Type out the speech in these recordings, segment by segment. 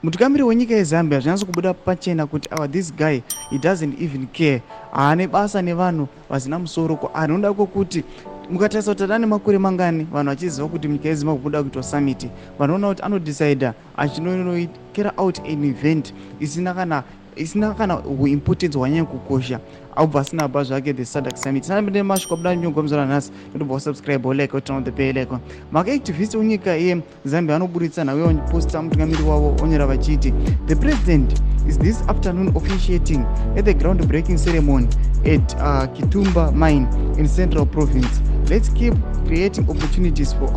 Mutungamiri wenyika yeZambia, zvinatso kubuda pachena kuti our this guy, he doesn't even care. Haane basa nevanhu vasina musoro kwaari. Noda kwokuti mukatarisa kuti tadane makore mangani vanhu vachiziva kuti munyika yeZimbabwe kuda kuitwa summit, vanoona kuti anodecida achinocarry out an event isina kana importance hwanyanya kukosha, aubva asina ba zvake the SADC summit. Sanapinde mashoko abuda nyogwa muzora nhasi. Ndobva wasubscribe, like, turn on the bell icon. Makaactivist wenyika yeZambia anoburitsa nhau yaposta mutungamiri wavo, onyora vachiti, "The president is this afternoon officiating at the ground breaking ceremony at Kitumba mine in Central Province. Let's keep creating opportunities for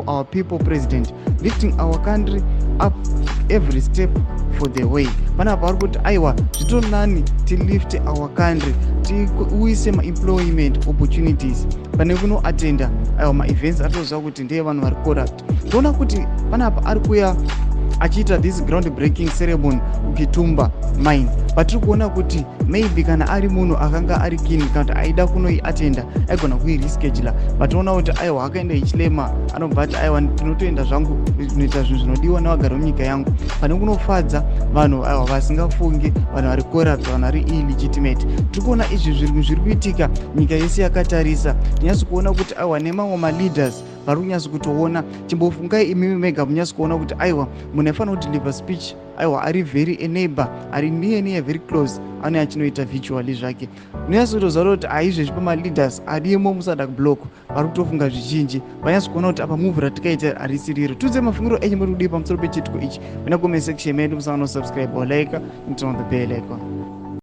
our people, President, lifting our country up every step for the way." Panapa vari kuti, aiwa, zvitori tilift our country, tiuyise maemployment opportunities pane kunoatenda, aiwa, maevents atoziva kuti ndeye vanhu vari corrupt. Toona kuti panapa ari kuya achiita this ground breaking ceremony kuKitumba mine. Patiri kuona kuti maybe kana ari munhu akanga ari keen kana kuti aida kunoiatenda, aigona kuireschedula. Vatoona kuti, aiwa, akaenda Hichilema, anobva ati, "Aiwa, ndinotoenda zvangu kunoita zvinhu zvinodiwa nevagari vemunyika yangu pane kunofadza vanhu, aiwa, vasingafungi, vanhu vari corrupt, vanhu vari illegitimate." Tiri kuona izvi zvinhu zviri kuitika nyika yese yakatarisa. Tinyatso kuona kuti, aiwa, nemamwe maleaders vari kunyatso kutoona. Chimbofungai imimi mega, munyatso kuona kuti, aiwa, munhu aifanira kudeliver speech, aiwa, ari very a neighbor, ari near near, very close, ane achinoita virtually zvake. Unonyatso kutoziva kuti aizvezvi pamaleaders arimo muSADC bloc vari kutofunga zvizhinji, vanyatso kuona kuti apa move ratikaita harisiriro. Tiudze mafungiro enyu muri kudii pamusoro pechiitiko ichi muna comment section medu. Musangano subscribe or like, turn on the bell icon.